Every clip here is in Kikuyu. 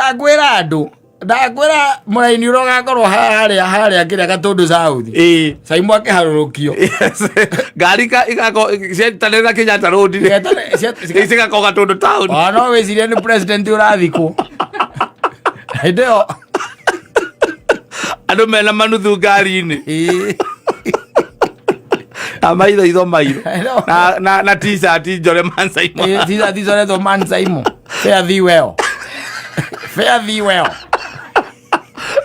Ndakwĩra andũ, ndakwĩra mũraini ũrĩa ũgakorwo harĩa harĩa kĩrĩa Gatũndũ South. Caimũ akĩharũrũkio. Yes. Ngari igakorwo cietanĩra Kenyatta Road rĩ. Cigakorwo Gatũndũ town. Ona no wĩcirie nĩ president ũrathikwo. Hĩndĩ ĩyo. Andũ mena manuthu ngari-inĩ. Na maitho itho mairũ. Hello. Na t-shirt njore mansaimo. T-shirt icoretwo Man Saimo. Fare thee well. Fare thee well.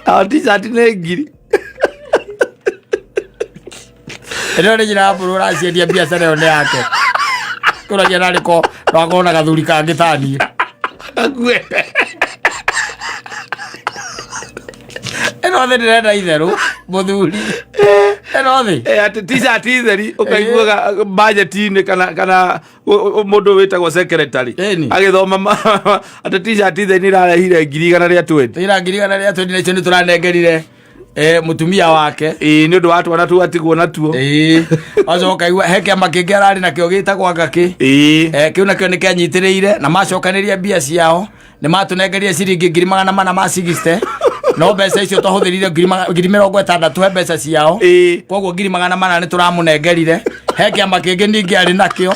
Na t-shirt nĩ ngiri. Ĩno nĩ nyina wa mbũrũ ũraciendia biacara ĩyo nĩ yake. Kũragia narĩ ko no akorwo na gathuri kangĩ ta niĩ. Akue. Ĩno thĩ ndĩrenda itherũ mũthuri. Ĩno thĩ. Atĩ t-shirt theri ũkaiguaga budget-inĩ kana mũndũ wĩtagwo secretary Ĩni. agĩthoma atĩ t-shirt theri nĩ ĩrarehire 120,000. Ĩra 120,000 nacio nĩ tũranengerire mũtumia wake. Ĩĩ, nĩ ũndũ wa twana tu atigwo natuo. Ĩĩ. Acoka igua he kĩama kĩngĩ ararĩ nakĩo gĩtagwo ngakĩ. Kĩu nakĩo nĩ kĩanyitĩrĩire na macokanĩria mbia ciao nĩ matũnengerire ciringi 460,000, no mbeca icio twahũthĩrire 60,000 he mbeca ciao. Koguo 400,000 nĩ tũramũnengerire. He kĩama kĩngĩ ningĩ arĩ nakĩo.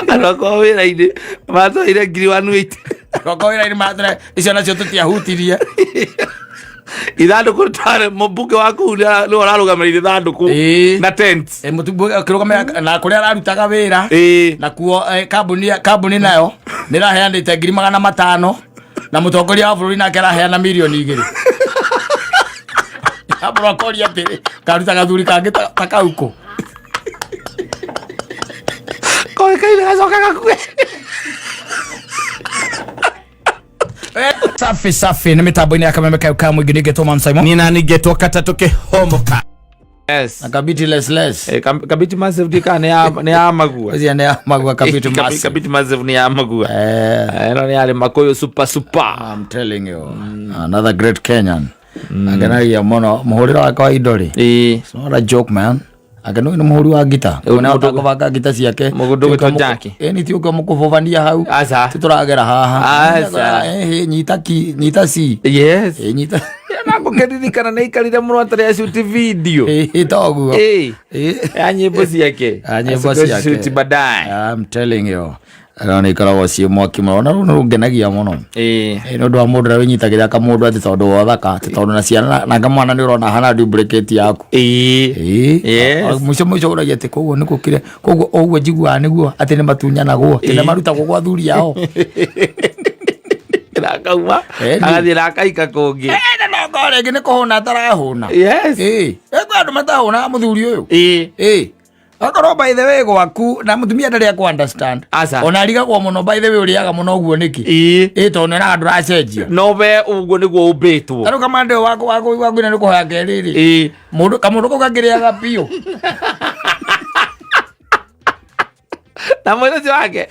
Andũ akwa wĩra-inĩ matwaire 180,000. Andũ akwa wĩra-inĩ matwaire icio nacio tũtiahutirie. Ithandũkũ tware mũmbunge wa kũu nĩwe ũrarũgamĩrĩire ithandũkũ na tent. Mũmbunge akĩrũgamĩrĩra na kũrĩa ararutaga wĩra. Nakuo kambuni nayo nĩ ĩraheanĩte 500,000 na mũtongoria wa bũrũri nake araheana 2 mirioni. Ambũrũ akoria atĩrĩ, karuta gathuri kangĩ ta kau kũ? Koĩkaine gacoka gakue. Safi safi nĩ mĩtambo-inĩ ya kameme kayo ka mũingĩ nĩngetwo Mam Simon. Nina ningetwo katatũ kĩhomoka. Yes. Na Kabiti less less. Kabiti Massive ndika nĩ ya nĩ ya magua. Ũcio nĩ ya magua Kabiti Massive. Kabiti Massive nĩ ya magua. Ĩno nĩ yarĩ Makuyu super super. I'm telling you. Another great Kenyan. Angenagia mũno mũhũrĩre wake wa indo rĩ. It's not a joke, man. Anga nĩ mũhũri wa ngita. Nĩ ahota kũbanga ngita ciake. Mũndũ ũgwĩtwo Jackie. Ĩni ti ũka mũkũbũbania hau. Aca. Ti tũragera haha. Aca. Nyita ki, nyita ci. Yes. Nyita. Na ngũkĩririkana nĩ aikarire mũno atarĩ acuti video. Toguo. Ya nyĩmbo ciake. Ya nyĩmbo Acoke ciake. acuti baadaye. I'm telling you. Ĩno nĩ ikoragwo ciĩ mwaki mũno. Ona rũu nĩ rũngenagia mũno. Nĩ ũndũ wa mũndũ ũrĩa wĩnyitagĩrĩra kamũndũ atĩ tondũ wa ũthaka, atĩ tondũ na ciana na kamwana nĩ ũrona hana duplicate yaku. Yes. Mũico mũico ũragia atĩ koguo nĩ gũkire, koguo ũguo njiguaga nĩguo atĩ nĩ matunyanagwo, atĩ nĩ marutagwo gwa athuri ao. Nakauma agathiĩ na akaika kũngĩ. Na no ngorwo rĩngĩ nĩ kũhũna atarahũna. Yes. Kwĩ andũ matahũnaga mũthuri ũyũ. Akorwo by the way gwaku na mutumia ndari aku understand. Aca. Ona arigagwo muno by the way uriaga muno uguo niki. Ĩ tondũ nĩonaga ndũracenjia. No we ũguo nĩguo ũmbĩtwo. Tarĩu kamande ũyũ waku waku waku nĩ kũhoya kerĩ rĩ. Mũndũ kamũndũ kau gakĩrĩaga biũ. Na mwĩrĩ ũcio wake.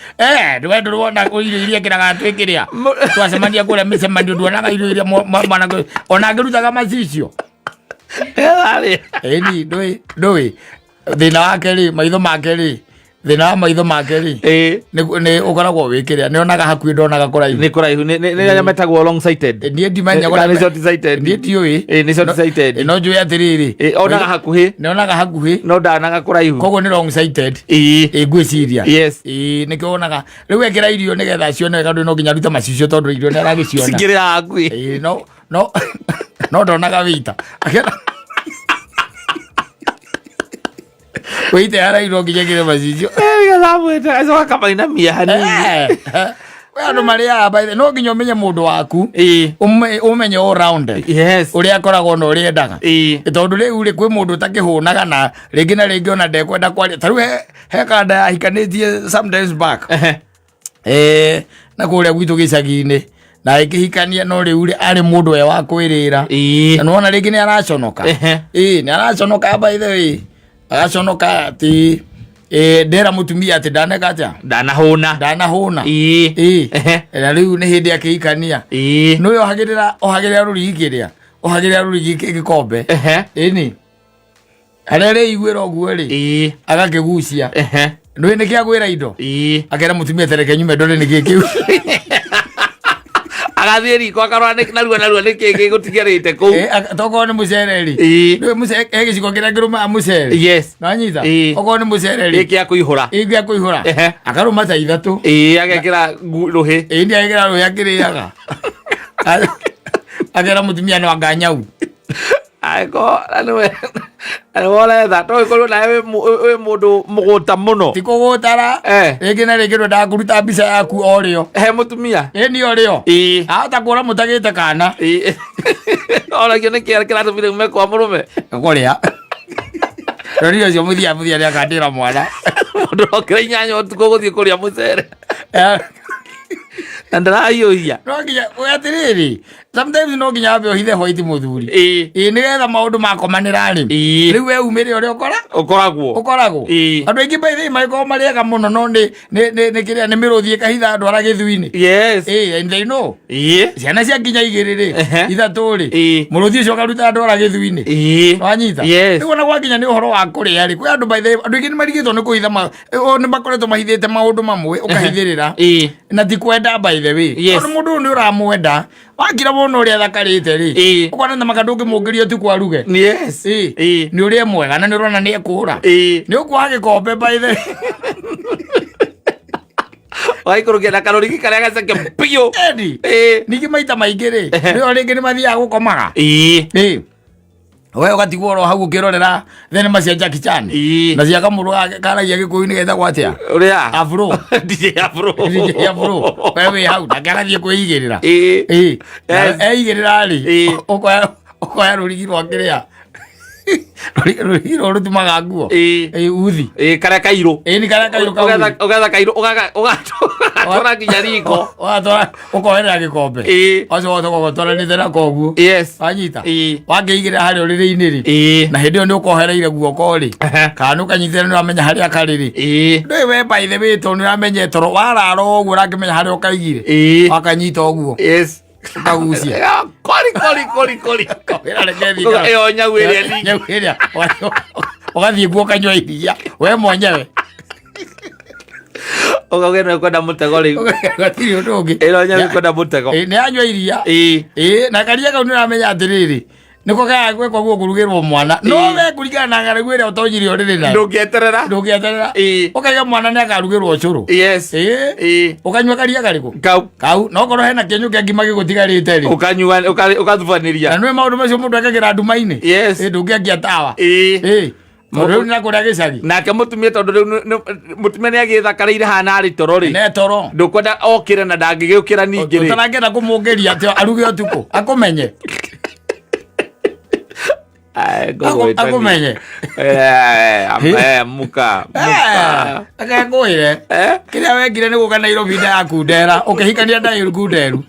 Ndũwe ndũrona irio iria ekĩraga twĩkĩrĩa. Twacemania kũrĩa mĩcemanio nduonaga irio iria mwanake ona angĩrutaga macicio. Arĩ. Ĩni ndũĩ ndũĩ thĩna wake rĩ maitho make rĩ thĩna wa maitho make rĩ nĩ ũkoragwo wĩ kĩrĩa nĩ onaga hakuhĩ ndonaga kũraihu. Nĩ kũraihu nĩ arĩa metagwo long sighted. Niĩ ndimenya Kana nĩ short sighted. Niĩ ndiũĩ. Nĩ short sighted. No njũĩ atĩrĩrĩ. Onaga hakuhĩ. Nĩ onaga hakuhĩ. No ndanaga kũraihu. Koguo nĩ long sighted. Ngwĩciria. Yes. Nĩkĩo wonaga rĩu ekĩra irio nĩgetha cione wega ndũĩ no nginya arute macicio tondũ irio nĩ aragĩciona. Cikĩrĩ hakuhĩ. No no no ndonaga wĩita. Wĩita yarairwo nginya kĩrĩ macicio. Nĩgetha amwĩte agacoka akamainamia hanini. We andũ marĩaga by the no nginya ũmenye mũndũ waku. Ũmenye all rounded. Yes. Ũrĩa akoragwo na ũrĩa endaga. Tondũ rĩu rĩ kwĩ mũndũ ũtakĩhũnaga na rĩngĩ na rĩngĩ ona ndekwenda kwaria. Ta rĩu he kanda yahikanĩtie sometimes back. Na kũrĩa gwitũ gĩcagi-inĩ na ĩkĩhikania no rĩu rĩ arĩ mũndũ we wa kwĩrĩra. Na nĩwona rĩngĩ nĩ araconoka. Nĩ araconoka by the way. Agaconoka atĩ ndera mũtumia atĩ ndaneka atĩa? Ndanahũna. Ndanahũna. Na rĩu nĩ hĩndĩ akĩhikania. Nĩwe ohagĩrĩra ohagĩrĩra rũrigi kĩrĩa. Ohagĩrĩra rũrigi gĩkombe. Ĩni. Harĩa rĩiguĩra ũguo rĩ. Agakĩgucia. Ndũĩ nĩ kĩagwĩra indo. Akera mũtumia tereke nyume ndore nĩ kĩ kĩu. Agathiĩ riko akarora narua narua nĩ kĩ gĩgũtigarĩte kũu. Tokorwo nĩ mũcere rĩ. Ndũĩ mũcere he gĩciko kĩrĩa kĩrũmaga mũcere. Yes. Nĩwanyita? Okorwo nĩ mũcere rĩ. Gĩkĩ gĩa kũihũra. Ĩ gĩa kũihũra. Akarũma ta ithatũ. Agekĩra rũhĩ. Ĩ nĩ agekĩra rũhĩ akĩrĩaga. Akera mũtumia no anga nyau. Angĩkorwo na nĩwe na nĩwe ũretha to ĩkorwo nawe wĩ mũndũ mũgũta mũno. Ti kũgũtara. Rĩngĩ na rĩngĩ ndwendaga kũruta mbica yaku o rĩo. He mũtumia. Ĩ ni o rĩo. Ahota kuona mũtagĩte kana. Oragio nĩ kĩrĩa kĩratũmire ume kwa mũrũme. Kũrĩa. Rori ũcio mũthia mũthia nĩ akandĩra mwana. Mũndũ okĩra 8 ũtukũ gũthiĩ kũrĩa mũcere. Na ndĩrahiũhia. No nginya we atĩrĩrĩ, sometimes no nginya ambe ũhithe white mũthuri. Ĩĩ nĩgetha maũndũ makomanĩra rĩ. Rĩu we umĩre ũrĩa ũkora? Ũkoragwo. Ũkoragwo. Andũ aingĩ by the way magĩkorwo marĩ ega mũno no nĩ nĩ nĩ nĩ kĩrĩa nĩ mĩrũthi ĩkahitha andũ arĩa gĩthui-inĩ. Yes. Ĩĩ and they know. Ciana cia nginya igĩrĩ rĩ, ithatũ rĩ, mũrũthi ũcio ũkaruta andũ arĩa gĩthui-inĩ. Wanyita? Yes. Rĩu ona gwakinya nĩ ũhoro wa kũrĩa rĩ, kwĩ andũ by the way, andũ aingĩ nĩ marigĩtwo nĩ kũhitha nĩ makoretwo mahithĩte maũndũ mamwe ũkahithĩrĩra. Na ti kwenda by the way. Yes. Tondũ mũndũ ũyũ nĩ ũramwenda, wakira wona ũrĩa athakarĩte rĩ, ũkona ta maka ndũngĩmũngĩria ũtukũ aruge. Yes. Nĩ ũrĩa mwega na nĩ ũrona nĩ ekũra. Nĩ ũkuoha gĩkombe by the way. Waikũrũkia na karũrigi karĩa gaceke biũ. Edi. Ningĩ maita maingĩ rĩ, rĩo rĩngĩ nĩ mathiaga gũkomaga. We ũgatigwo oro hau ũkĩrorera thenema cia Jackie Chan. Na cia kamũrũ karagia gĩkũyũ-inĩ getagwo atĩa? Ũrĩa? Afro. DJ Afro. DJ Afro. We wĩ hau nake agathiĩ kwĩigĩrĩra. Yes. Eigĩrĩra rĩ, ũkoya rũrigi rwa kĩrĩa. Rũrigi rũrũ rũtumaga nguo. Uthi. Karĩa kairũ. Nĩ karĩa kairũ kau. Ũgetha kairũ, ũgatwara nginya riko. Ũgatwara, ũkoherera gĩkombe. Ũgacoka ũgacoka ũgatwaranĩte nako ũguo. Yes. Wanyita? Wakĩigĩrĩra harĩa ũrĩrĩ-inĩ rĩ. Na hĩndĩ ĩyo nĩ ũkohereire guoko rĩ. Kana nĩ ũkanyitĩrĩra nĩ ũramenya harĩa karĩ rĩ. Ndũĩ we by the way tondũ nĩ ũramenya toro warara ũguo ũrakĩmenya harĩa ũkaigire. Wakanyita ũguo. Yes. Ũkagucia. Kori kori kori kori. Wĩra reke thiĩ Ĩyo nyau ĩrĩa ningĩ. Nyau ĩrĩa. Ũgathiĩ kuo ũkanyua iria. We mwenyewe. Ũkauga nĩ kwenda mũtego rĩu. Gũtirĩ ũndũ ũngĩ. Ĩno nyau ĩkwenda mũtego. Nĩ yanyua iria. Na karia kau nĩ ũramenya atĩrĩrĩ, nĩko kaya gwĩkwo guo kũrugĩrwo mwana. No we kũringana na ng'aragu ĩrĩa ũtonyire ũrĩrĩ nayo. Ndũngĩeterera. Ndũngĩeterera. Ũkaiga mwana nĩ akarugĩrwo ũcũrũ. Yes. Ũkanyua karia karĩkũ? Kau. Kau. No korwo hena kĩenyũ kĩa ngima gĩgũtigarĩte rĩ. Ũkanyua ũgathubanĩria. Na nĩũĩ maũndũ macio mũndũ ekagĩra nduma-inĩ. Yes. Ndũngĩakia tawa. Tondũ rĩu nĩ kũrĩa gĩcagi. Nake mũtumia tondũ rĩu mũtumia nĩ agĩthakarĩire hana arĩ toro rĩ. Ne toro. Ndũkwenda okĩre na ndangĩgĩũkĩra ningĩ rĩ. Ũtarangĩenda kũmũngĩria atĩ aruge ũtukũ. Akũmenye. Akũmenye. Muka. Muka. Akangũĩre. Kĩrĩa wekire nĩ gũka Nairobi nda yaku ndera. Ũkĩhikania nda ngunderu.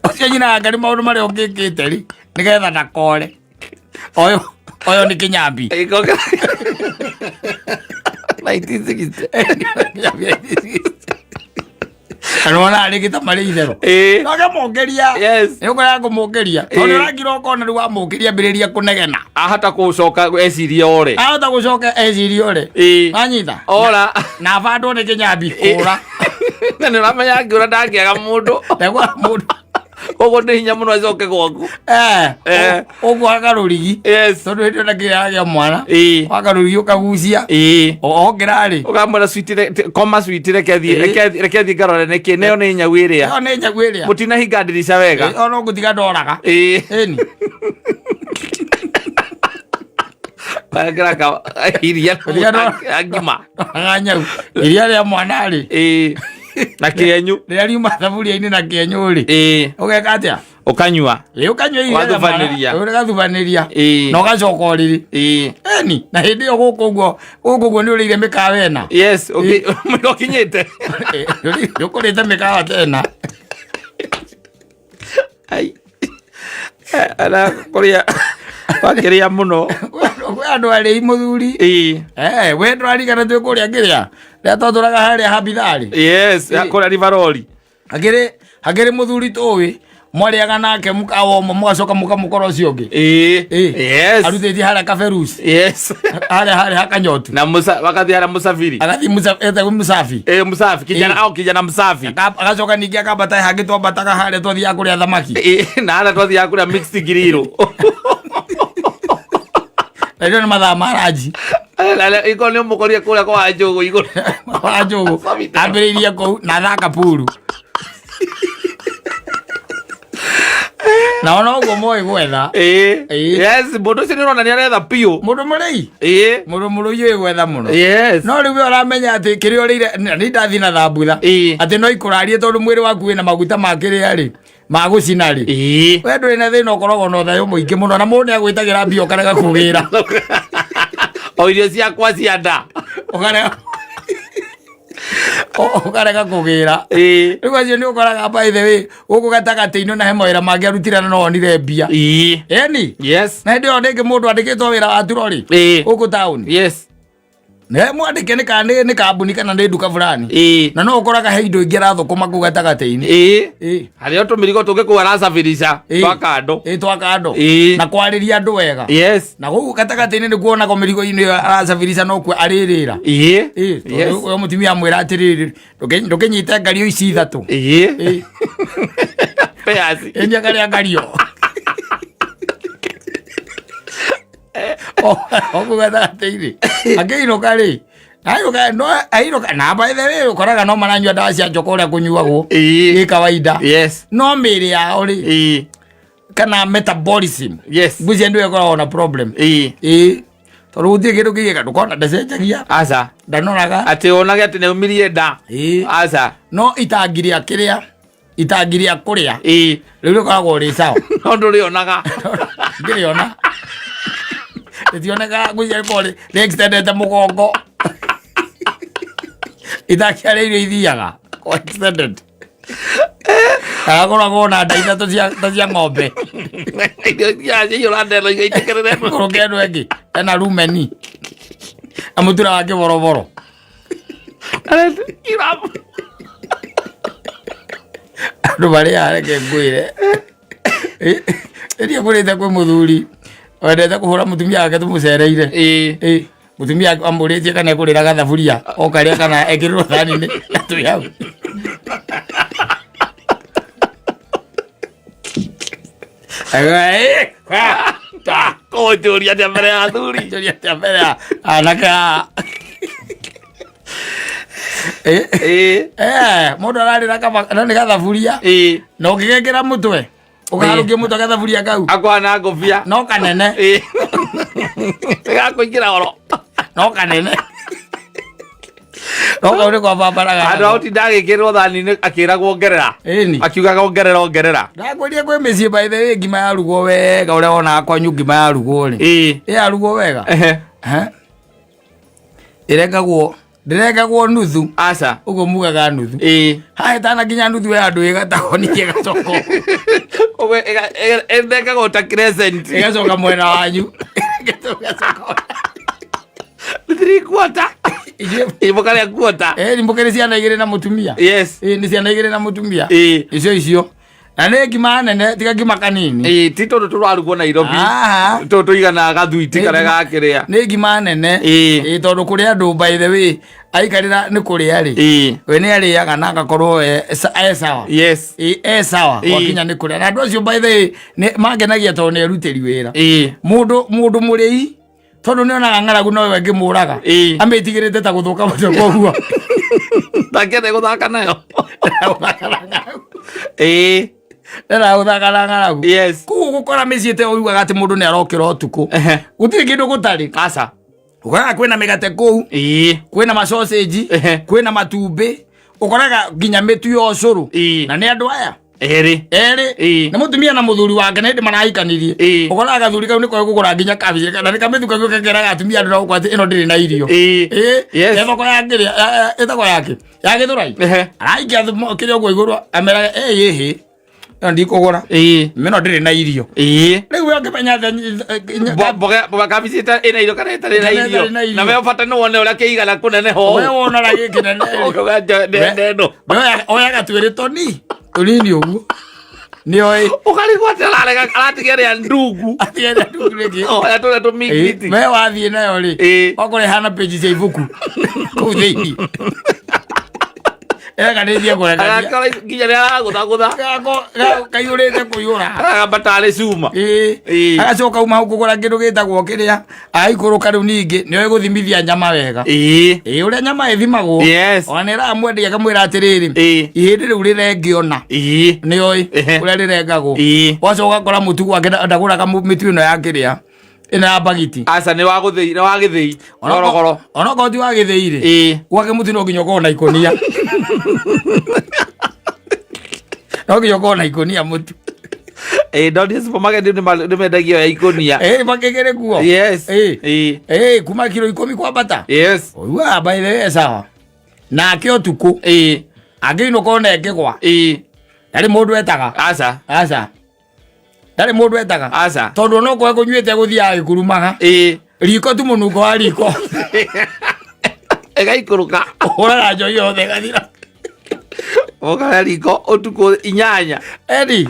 Ũcio nyina anga nĩ maũndũ marĩa ũngĩkĩte rĩ. Nĩgetha ndakore. Oyo oyo nĩ kĩnyambi. 1960. Kana wona rĩngĩ ta marĩ itherũ. No ngamũngĩria. Yes. Nĩ ũkoraga kũmũngĩria. Tondũ ũrakira ũkona rĩu wamũngĩria ambĩrĩria kũnegena. Ahota gũcoka ecirie ore. Ahota gũcoka ecirie ore. Wanyita? Ora. Na bandwo nĩ kĩnyambi kũra. Na nĩ ũramenya angĩũra ndangĩaga mũndũ. Ndegwa mũndũ. Koguo nĩ hinya mũno acoke gwaku. Ũguo rũrigi. Yes. Tondũ hĩndĩ ĩyo ndakĩrĩ agĩa mwana. Waka rũrigi ũkagucia. Okĩra rĩ. Ũkamwĩra sweet koma sweet reke thiĩ reke thiĩ ngarore nĩkĩ nayo nĩ nyau ĩrĩa. Ĩyo nĩ nyau ĩrĩa. Mũtinahinga ndirica wega. Ona ũgũtiga ndoraga. Ĩni. Wekĩra ka iria ngima. Ndoraga nyau. Iria rĩa mwana rĩ. Na kĩenyu. Rĩrĩa riuma thaburia-inĩ na kĩenyu rĩ. Ũgeka atĩa? Ũkanyua. Ũkanyua iria rĩa mwana. Ũgathubanĩria. Ũgathubanĩria. Na ũgacoka ũrĩrĩ. Ĩni. Na hĩndĩ ĩyo gũkũ ũguo gũkũ ũguo nĩ ũrĩire mĩkawa ĩna. Yes, ũkinyĩte. Nĩ ũkũrĩte mĩkawa ta ĩna. Ai. Ara kũrĩa wakĩrĩa mũno. Kwĩ andũ arĩi mũthuri. We ndũrarigana twĩ kũrĩa kĩrĩa. Rĩrĩa twatũraga harĩa Habitharĩ. Yes, kũrĩa Rivaroli. Hakĩrĩ mũthuri tũĩ Mwarĩaga nake mũkawa ũmwe, mũgacoka mũkamũkora ũcio ũngĩ. Ĩĩ. Ĩĩ. Yes. Arutĩtie harĩa kaberuci. Yes. Harĩa harĩ hakanyotu. Na musa wakathiĩ harĩa Musafiri. Agathiĩ etagwo Musafi. Ĩĩ, Musafi kijana. Ĩĩ. Au kijana Msafi. Agacoka ningĩ akambata hangĩ twambataga harĩa twathiaga kũrĩa thamaki. Ĩĩ, na harĩa twathiaga kũrĩa mixed grill. Na rĩo nĩ mathaa ma ranji. Iko nĩ ũmũkorire kũrĩa kwa Njũgũ igũrũ. Wa Njũgũ. Ambĩrĩirie kũu na thaka puru. Na ona ũguo moĩ gwetha. Ĩĩ. Ĩĩ. Yes, mũndũ ũcio nĩ ũrona nĩ aretha biũ. Mũndũ mũrĩi. Ĩĩ. Mũndũ mũrũi ũĩ gwetha mũno. Yes. No rĩu we ũramenya atĩ kĩrĩa ũrĩire nĩ ndathiĩ na thambutha. Ĩĩ. Atĩ no ikũrarie tondũ mwĩrĩ waku wĩna maguta ma kĩrĩa rĩ, ma gũcina rĩ. Ĩĩ. We ndũrĩ na thĩna, ũkoragwo na ũthayũ mũingĩ mũno na mũndũ nĩ agwĩtagĩra mbia ũkarega kũgĩra. O irio ciakwa cia nda. Ũkarega kũgĩra. Ĩĩ. Rĩu acio nĩ ũkoraga, by the way, gũkũ gatagatĩ-inĩ na he mawĩra mangĩ arutire na no onire mbia. Ĩĩ. Eni. Yes. Na hĩndĩ ĩyo rĩngĩ mũndũ andĩkĩtwo wĩra wa turori. Ĩĩ. Gũkũ taũni. Yes. Nĩ mwandĩke nĩ ka nĩ kambuni kana nĩ nduka fulani. Ĩĩ. Na no ũkoraga he indo ingĩ arathũkũma kũu gatagatĩ-inĩ. Ĩĩ. Ĩĩ. Harĩa tũmĩrigo tũngĩ kũu aracabirisha. Ĩĩ. Twa kando. Ĩĩ, twa kando. Ĩĩ. Na kwarĩria andũ wega. Yes. Na gũkũ gatagatĩ-inĩ nĩ kuonaga mĩrigo-inĩ ĩyo aracabirisha no kuo arĩrĩra. Ĩĩ. Ĩĩ. Yes. Ũyũ mũtumia amwĩra atĩrĩrĩ, ndũkĩnyite ngario ici ithatũ. Ĩĩ. Ĩĩ. Peas. Ĩnia karĩa ngario. O kũu gatagatĩ-inĩ. Akĩinũka rĩ, ainũka no ainũka na by the way ũkoraga no maranyua ndawa cia njoka ũrĩa kũnyuagwo. Ĩĩ. Ĩ kawaida. Yes. No mĩĩrĩ yao rĩ, Ĩĩ. kana metabolism. Yes. Ngwĩciria nĩyo ĩkoragwo na problem. Ĩĩ. Ĩĩ. Tondũ gũtirĩ kĩndũ kĩngĩ ndũkona ndacenjagia. Aca. Ndanoraga. Atĩ onage atĩ nĩaumirie nda. Ĩĩ. Aca. No itangi rĩa kĩrĩa, itangi rĩa kũrĩa Ĩĩ. rĩu rĩkoragwo rĩ sawa. No ndũrĩonaga. Ngĩrĩona rĩtionekaga, ngwĩciria rĩkoragwo rĩ extendete mũgongo. Itangi harĩa irio ithiaga ko extended. Agakoragwo na nda ithatũ cia ta cia ng'ombe. Irio ciaiyũra ndeno igaitĩkĩrĩra ĩno. Kũrũka ĩno ĩngĩ ena rumeni na mũtura wa kĩboroboro. Andũ marĩaga, reke ngwĩre, ĩria ngũrĩte kwĩ mũthuri wendete kũhũra mũtumia wake tũmũcereire. Ĩĩ. Ĩ, mũtumia amũrĩtie kana ekũrĩra gathaburia o karĩa kana ekĩrĩrwo thani-inĩ na twĩ hau. Auga, "Ĩ, ha, ta." Kũnjũria atĩa mbere ya athuri? Njũria atĩa mbere ya anake haha? Ĩ, Ĩĩ. Mũndũ ararĩra kaba no nĩ gathaburia. Ĩĩ. Na ũngĩgekĩra mũtwe ũkaharũkia mũtwe gathaburia kau. Akwana ngũbia. No kanene. Ĩĩ. Gakũingĩra oro. No kanene, no kau nĩ kwa bambaraga. Andũ a ũtinda agĩkĩrwo thani-inĩ akĩragwo ongerera. Ĩni. Akiugaga ongerera ongerera. Ndakwĩria kwĩ mĩciĩ, by the way, ngima yarugwo wega ũrĩa wonaga kwanyu ngima yarugwo rĩ. Ĩĩ. Ĩ yarugwo wega. Ehe. Ehe. Ĩrengagwo, ndĩrengagwo nuthu. Aca. Ũguo mugaga nuthu. Ĩĩ. Haha ĩtana nginya nuthu ya andũ ĩgatahwo ningĩ ĩgacoka. Ũguo ĩthengagwo ta crescent. Ĩgacoka mwena wanyu. Ĩgacoka. 3/4. Ithuĩ- Ĩ, mũkarĩa quarter. Ĩ, nĩ mũkĩrĩ ciana igĩrĩ na mũtumia. Yes. Ĩ, nĩ ciana igĩrĩ na mũtumia. Ĩĩ. Icio icio na nĩ ngima nene, tiga ngima kanini. Ĩĩ, ti tũndũ tũrarugwo Nairobi. Aha. Tũtũ tũiganaga gathuiti Nĩ karĩa gakĩrĩa. Nĩ ngima nene. Ĩĩ. Ĩ, tondũ kũrĩ andũ, by the way, aikarĩra nĩ kũrĩa rĩ, Ĩĩ. we nĩ arĩaga na agakorwo e sawa. Yes. Ĩ, e sawa. Ĩĩ. Gwakinya nĩ kũrĩa na andũ acio, by the way, nĩ mangenagia tondũ nĩ erutĩri wĩra. Ĩĩ. Mũndũ mũrĩi tondũ nĩ onaga ng'aragu nowe ĩngĩmũraga. Ĩĩ. Amĩtigĩrĩte ta gũthũka mũtwe, koguo Ndangĩenda gũthaka nayo. Ndagũthaka na ng'aragu. Ĩĩ. Ndagũthaka na ng'aragu. Yes. Koguo gũkora mĩciĩ ta ĩyo ugaga atĩ mũndũ nĩ arokĩra ũtukũ, Ehe. gũtirĩ kĩndũ gũtarĩ. Aca. Ũkoraga kwĩna mĩgate kũu, Ĩĩ. kwĩna masausage, Ehe. kwĩna matumbĩ, ũkoraga nginya mĩtu ya ũcũrũ. Ĩĩ. Na nĩ andũ aya Erĩ. Erĩ. Ĩĩ. Nĩ mũtumia na mũthuri wake na hĩndĩ marahikanirie. Ĩĩ. Ũkoraga gathuri kau nĩkoĩ kũgũra nginya kabici na nĩ kamĩtu kau kekeraga atumia andũ na gũkũ atĩ ĩno ndĩrĩ na irio. Ĩĩ. Ĩĩ. Yes. Ĩ thoko ya kĩrĩa ĩtagwo yake ya Gĩthũrai. Ehe. Araikia kĩrĩa ũguo igũrũ ameraga ĩ ĩhĩ ĩno ndikũgũra. Ĩĩ. Mĩno ndĩrĩ na irio. Ĩĩ. Rĩu we ũngĩmenya atĩa? Mboga mboga kabici ĩna irio kana ĩtarĩ na Kana irio? ĩtarĩ na irio. Na we ũbata nĩ wone ũrĩa kĩigana kũneneha. We wonaga gĩkĩ nene. Ũkauga ndendo. We oyaga twĩrĩ tũni tũnini ũguo. Nĩoĩ. Ũkarigwo atĩ ararega aratigia rĩa ndungu. Atienda ndungu. Oya tũrĩa tũmingiti. We wathiĩ nayo rĩ, okorwo ĩhana page cia ibuku kũu thĩinĩ, ĩrekanĩtie kũrekania. Agakora nginya nĩ aragũthagũtha. Kaiyũrĩte kũiyũra. Aragamba tarĩ cuma. Agacoka uma hau kũgũra kĩndũ gĩtagwo kĩrĩa, agaikũrũka rĩu ningĩ nĩoĩ gũthimithia nyama wega. Ĩĩ, ũrĩa nyama ĩthimagwo. Ona nĩ ĩramwendia akamwĩra atĩrĩrĩ, ihĩndĩ rĩu rĩrengĩona. Nĩoĩ ũrĩa rĩrengagwo. Wacoka ũgakora mũtu gwake ndagũraga mĩtu ĩno ya kĩrĩa, ĩno ya mbagiti. Aca, nĩ wa gũthĩi, nĩ wa gĩthĩi. Gorogoro. Onokorwo ti wa gĩthĩi rĩ, gwake mũtu no nginya ũkorwo na ikũnia, no nginya ũkorwo na ikũnia mũtu. Ĩĩ, ndonire supermarket nĩ mendagio ya ikũnia. Ĩĩ, makĩgĩrĩ kuo. Yes. Ĩĩ, kuma kiro 10 kwambata. Ũiguaga by the way sawa nake ũtukũ angĩinũka ona ĩngĩgwa, ndarĩ mũndũ etaga. Aca. Aca, ndarĩ mũndũ etaga. Aca. Tondũ ona okorwo ekũnyuĩte gũthiaga gĩkurumaga riko tu, mũnungo wa riko. Ĩgaikũrũka. Ũhũraga njohi yothe ĩgathira. Ũkara riko ũtukũ 8. Edi.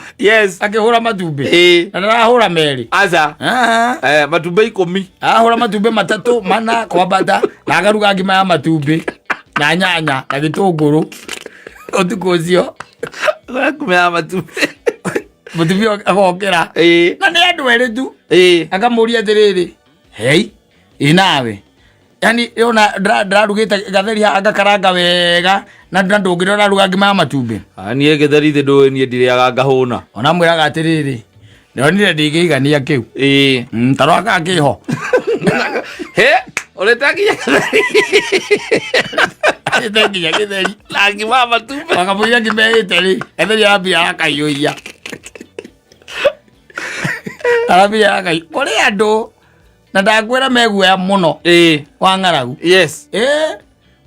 Akĩhũra matumbĩ. Na ndarahũra merĩ. Aca. Ah. Eh, matumbĩ 10. Ahũra matumbĩ matatũ, mana kwambata, na akaruga ngima ya matumbĩ na nyanya na gĩtũngũrũ ũtukũ ũcio. Ũgakũmĩra ya matumbĩ. Mũtumia agokĩra, na nĩ andũ erĩ tu, akamũria atĩrĩrĩ, hei, ĩ nawe yani ona ndĩrarugĩte gatheri haha ngakaranga wega na ndũngĩrĩa ũraruga ngima ya matumbĩ. Ah, niĩ gĩtheri thĩ ndũĩ, niĩ ndirĩaga ngahũna. Ona mwĩraga atĩrĩrĩ, ndonire ndingĩigania kĩu. Tarora kana kĩho. He, ũrĩte nginya gĩtheri? Arĩte nginya gĩtheri. Na ngima ya matumbĩ. Wakamũira ngima ĩte rĩ, gatheri arambia akaiyũia, arambia akai kũrĩ andũ na ndakwĩra meguoya mũno wa ng'aragu.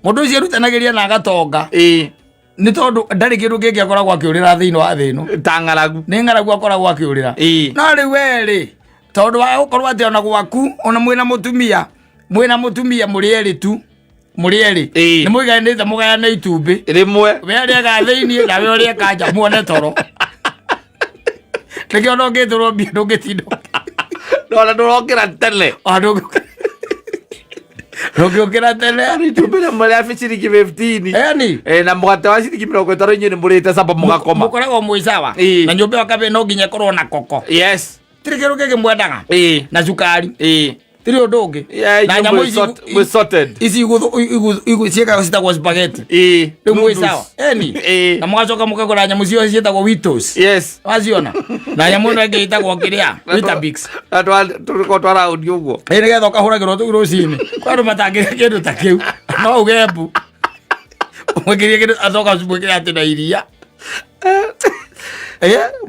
Mũndũ ũcio erutanagĩria na agatonga nĩ tondũ ndarĩ kĩndũ kĩngĩ akoragwo akĩũrĩra thĩinĩ wa thĩ ĩno. Ta ng'aragu. Nĩ ng'aragu akoragwo akĩũrĩra. No rĩu we rĩ, tondũ wa gũkorwo atĩ ona gwaku ona mwĩna mũtumia mũrĩ erĩ tu, mũrĩ erĩ, nĩ mũiganĩte mũgayane itumbĩ rĩmwe, we arĩaga thĩiniĩ na we ũrĩeka nja, muone toro nĩkĩo ona ũngĩtũrwo mbia ndũngĩtinda. Ona ndũrokĩra tene. Ona ndũngĩũkĩra tene. Itumbĩ rĩmwe rĩa ciringi 15. Yani. Na mũgate wa ciringi 50, inyuĩ nĩ mũrĩte capa mũgakoma. Mũkoragwo mwĩ sawa. Na nyũmba ĩyo kabe no nginya ĩkorwo na koko. Tirĩ kĩndũ kĩngĩ mwendaga. Na cukari. Tirĩ ũndũ ũngĩ. Na inyuĩ nyamũ mwĩ ici mwĩ sorted. Ici ciĩkagwo citagwo spaghetti. Rĩu mwĩ Noodles. sawa eni. Na mũgacoka mũkagũra nyamũ ciothe ciĩtagwo Weetos. Waciona na nyamũ ĩno ĩngĩ ĩtagwo kĩrĩa, Weetabix. Na tũrĩkorwo twaraũndi ũguo. Ĩ, nĩgetha ũkahũragĩrwo tũu rũcinĩ kwĩ andũ matangĩrĩa kĩndũ ta kĩu, no uge mbu mwĩkĩrie kĩndũ acoka mwĩkĩre atĩ na iria.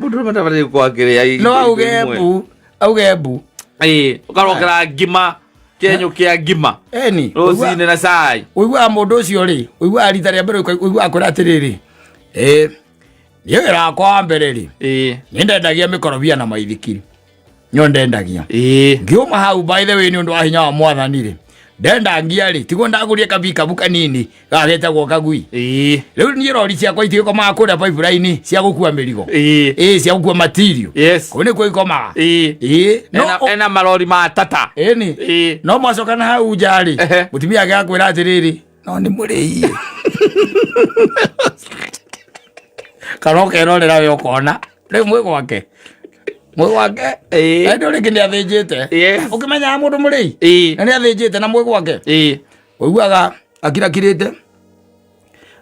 Mũndũ ũrĩa matabataire gũkorwo akĩrĩa No auge indo imwe. mbu, auge mbu. Ĩĩ, ũkarokera ngima, kĩenyũ kĩa ngima eni rũcinĩ na cai. Ũiguaga mũndũ ũcio rĩ, ũiguaga rita rĩa mbere ũiguaga kwĩra atĩrĩrĩ, ĩ niĩ wĩra wakwa wa mbere rĩ, nĩ ndendagia mĩkorobia na maithikiri, nĩo ndendagia. Ngiuma hau, by the way, nĩ ũndũ wa hinya wa mwathani rĩ, ndendangia rĩ, tiguo ndagũrie kabikabu kanini gagetagwo kagui. Rĩu niĩ rori ciakwa itigĩkomaga kũrĩa pipeline cia gũkua mĩrigo. Ĩĩ, cia gũkua material. Kũu nĩkuo ikomaga. Ĩĩ, no Ena marori ma tata. Ĩni. No mwacoka na hau nja rĩ, mũtumia agĩakwĩra atĩrĩrĩ, no nĩ mũrĩie kana ũkerorera we ũkona rĩu mwĩ gwake, mwĩ gwake. Ĩndĩ rĩngĩ nĩ athĩnjĩte. Ũkĩmenyaga mũndũ mũrĩi na nĩ athĩnjĩte na mwĩ gwake, ũiguaga akirakirĩte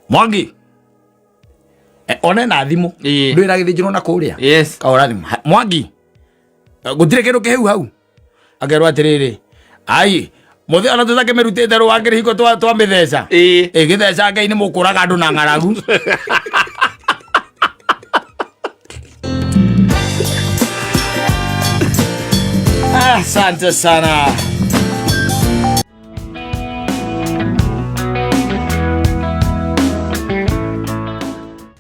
Mwangi. One na thimũ ndwĩra gĩthĩnjĩrwo na kũrĩa. Kahũra thimũ, "Mwangi, gũtirĩ kĩndũ kĩhĩu hau?" Akerwo atĩrĩrĩ, ai mũthĩ ona tũtakĩmĩrutĩte rũwangĩrĩ hingo twamĩtheca. Ĩgĩtheca Ngai nĩ mũkũraga andũ na ng'aragu. Asante sana.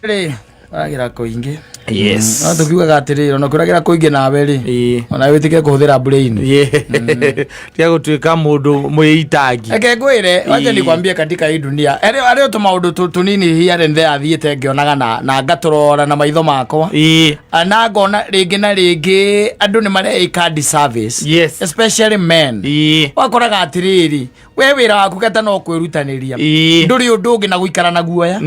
Rĩ, wagĩra kũingĩ. Yes. No tukiugaga atiriri, ona kũragĩra kũingĩ nawe rĩ, ona wĩtĩkĩre kũhũthĩra brain. Tiga gũtuĩka mũndũ mwĩitangi. Reke ngwĩre, wacha nikwambie, katika hii dunia arĩ o tũmaũndũ tũnini here and there athiĩte ngĩonaga na ngatũrora na maitho makwa. Na ngona rĩngĩ na rĩngĩ andũ nĩ mareĩka disservice, especially men. Wakoraga atĩrĩrĩ, we wĩra waku kata no kwĩrutanĩria, ndũrĩ ũndũ ũngĩ na gũikara na guoya.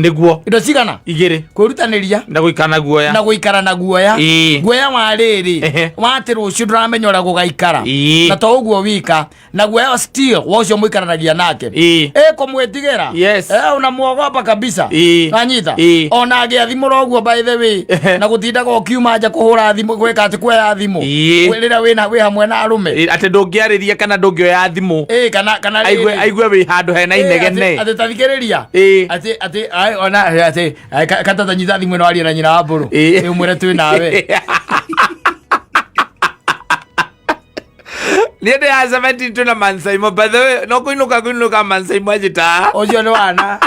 Indo cigana? Igĩrĩ. Kwĩrutanĩria na gũikara na guoya. Na gũikara na guoya. Guoya wa rĩrĩ, wa atĩ rũciũ ndũramenya ũrĩa gũgaikara. Na to ũguo wika, na guoya still wa ũcio mũikaranagia nake. Ĩkũmwĩtigĩra. Unamuogopa kabisa. Nanyita. Ona agĩathimũra ũguo, by the way, na gũtindaga ũkiuma nja kũhũra thimũ, gwĩka atĩ kuoya thimũ. Rĩrĩa wĩna wĩ hamwe na arũme. Atĩ ndũngĩarĩria kana ndũngĩoya thimũ. Kana aigue rĩrĩ. Aigue wĩ handũ hena inegene. Atĩ tathikĩrĩria, atĩ ai, ona atĩ ai, kata tanyita thimũ ĩno arie na nyina wa mbũrũ. Ũmwĩre twĩ nawe. Niĩ ndĩ ya 17 twĩna mansaimo, by the way, no kũinũka kũinũka mansaimo anjĩta. Ũcio nĩ wana.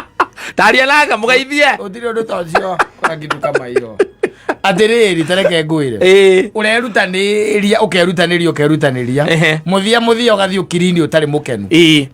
Taria naka mũgeithie. Gũtirĩ ũndũ ta ũcio, kuna kitu kama hiyo. Atĩrĩrĩ, tareke ngwĩre, ũrerutanĩria, ũkerutanĩria, ũkerutanĩria, mũthia mũthia ũgathiĩ ũkirini ũtarĩ mũkenu.